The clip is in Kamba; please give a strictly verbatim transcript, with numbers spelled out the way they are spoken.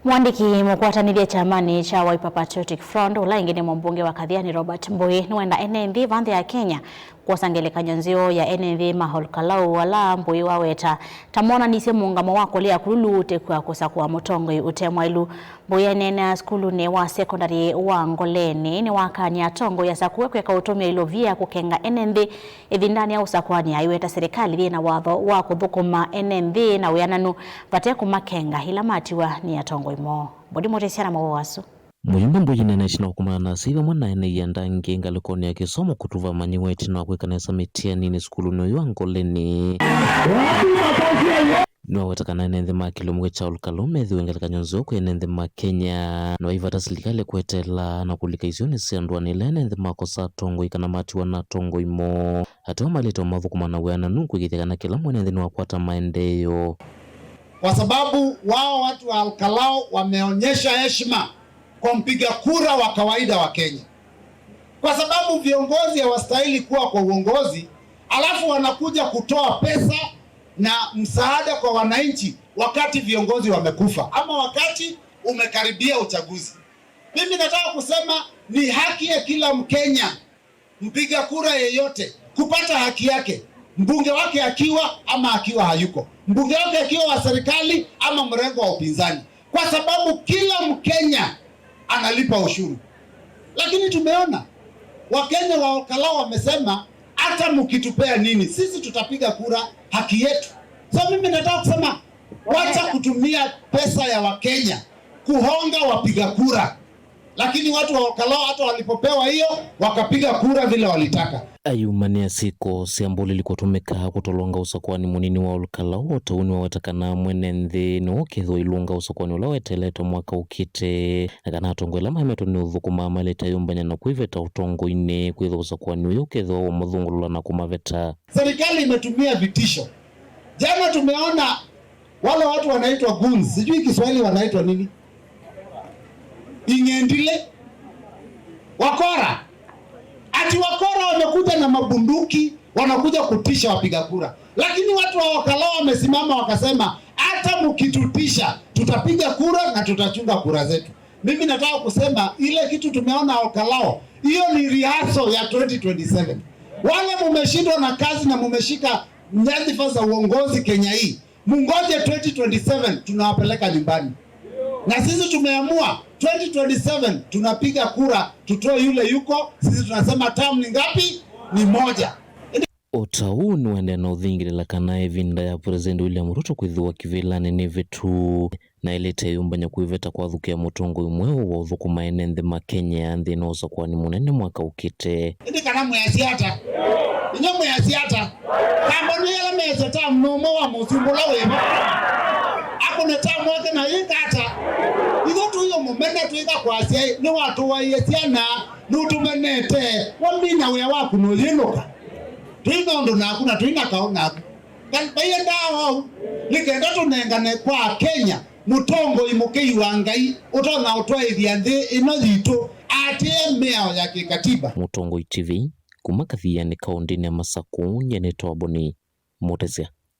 Mũandĩki mũkwatanĩthya kyamanĩ kya Wiper Patriotic Front, ũla ĩngĩ nĩ mũmbunge wa Kathiani Robert Mbũi, nĩwenda ene nthĩ va nthĩ ya Kenya kwosa ngelekany'o nzeo ya ene nthĩ ma Olkalau ala Mbũi waweta ta monanisye mũũngamo wa kũlea kũlũlũ ũtĩkw'a kũsakũa mũtongoi ũte mwaĩlu. Mbũi aneenea sukulunĩ wa sekondalĩ wa Ngoleni nĩwakany'a atongoi asakũe kwĩka ũtũmĩa ilovia kũkenga ene nthĩ ĩvindanĩ ya ũsakũani. Aiweta serikali yĩ na watho wa kũthũkũma ene nthĩ na wĩananu vate kũmakenga ĩla matiwa nĩ atongoi moo. Mbũi mũtĩsya na mawau asu. Mũyumbe Mbũi nĩnaishi na ũkumana na asyai vamwe na ene ianda angĩ ngalĩkonĩ ya kĩsomo kũtũvama nĩwetĩ na kwĩka nesa mĩtianinĩ sukulunĩ ũyũ wa Ngoleni. Nĩwaweta kana ene nthĩ ma kĩlungu kya Olkalau methĩwe ngelekany'o nzeo kwĩ ene nthĩ ma Kenya. Nĩwaivata silikalĩ kweteela na kũlika isionĩ sya ndũanĩ ila ene nthĩ makosa atongoi kana matiwa na atongoi moo. Ateo maĩlĩte ũmathũkũma na wĩananu kwĩkĩĩthya kana kĩla mwene nthĩ nĩwakwata maendeeo. Kwa sababu wao watu wa Olkalau wameonyesha heshima kwa mpiga kura wa kawaida wa Kenya, kwa sababu viongozi hawastahili kuwa kwa uongozi alafu wanakuja kutoa pesa na msaada kwa wananchi wakati viongozi wamekufa ama wakati umekaribia uchaguzi. Mimi nataka kusema ni haki ya kila Mkenya, mpiga kura yeyote, kupata haki yake, mbunge wake akiwa ama akiwa hayuko, mbunge wake akiwa wa serikali ama mrengo wa upinzani, kwa sababu kila Mkenya analipa ushuru. Lakini tumeona Wakenya wa Olkalau wamesema, hata mkitupea nini, sisi tutapiga kura haki yetu. So mimi nataka kusema, wacha kutumia pesa ya Wakenya kuhonga wapiga kura. Lakini watu wa Olkalau hata walipopewa hiyo, wakapiga kura vile walitaka. Ayumanĩa syĩko sya mbũlĩli kũtũmĩka kũtolonga ũsakũani mũnini wa Olkalau, o ta ũu nĩwaweta kana mwene nthĩ nĩwe ũkethĩwa ilũnga ũsakũani ũla weteeletwe mwaka ũkĩte, na kana atongoi ala maemetwe nĩ ũthũkũma maĩlĩte ayũmbany'a na kwĩveta ũtongoinĩ kwĩthĩwa ũsakũani ũyũ ũkethĩwa wa mũthũngũlũla na kũmaveta. Serikali imetumia vitisho. Jana tumeona wale watu wanaitwa goons, sijui Kiswahili wanaitwa nini? Ing'endile. Wakora. Ati wakora wamekuja na mabunduki, wanakuja kutisha wapiga kura. Lakini watu wa Olkalau wamesimama wakasema, hata mkitutisha, tutapiga kura na tutachunga kura zetu. Mimi nataka kusema, ile kitu tumeona Olkalau, hiyo ni rehearsal ya twenty twenty-seven. Wale mumeshindwa na kazi na mumeshika nyadhifa za uongozi Kenya hii, mungoje twenty twenty-seven, tunawapeleka nyumbani. Na sisi tumeamua twenty twenty-seven tunapiga kura, tutoe yule yuko. Sisi tunasema term ni ngapi? Ni moja. O ta ũu nĩwaendeea na ũthingĩlĩla kana ĩvinda ya President William Ruto kwĩthĩwa kĩvĩlanĩ nĩ vĩtu, na aĩlĩte ayũmbany'a kwĩveta kwathũkĩa mũtongoi mweũ wa ũthũkũma ene nthĩ ma Kenya nthĩnĩ wa ũsakũani mũnene mwaka ũkĩte. Ĩndĩ kana mwĩasya ata? Inyuĩ mwĩasya ata? Kamboni yala mese tamu nũmwe wa mũsumbĩ ũla wĩvo. Akũne tamu wake na yĩka ata? Ithu tũiyo mũmene twĩka kwasya nĩwatũwaie syana, nũtũmenete, wamina wĩa waku nũyĩnũka. Tũi na ũndũ naku na tũi na kaũ naku. Ngai ndaiendaa ũu. Nĩ kenda tũnengane kwa Akenya mũtongoi mũkĩi wa Ngai ũtonya ũtwaĩthya nthĩ ĩno yitũ atĩĩe mĩao ya kĩkatiba. Mũtongoi T V, kuma Kathiani kaũndĩnĩ ya Masakũ, nyie nĩtawa Boni Mũtĩsya.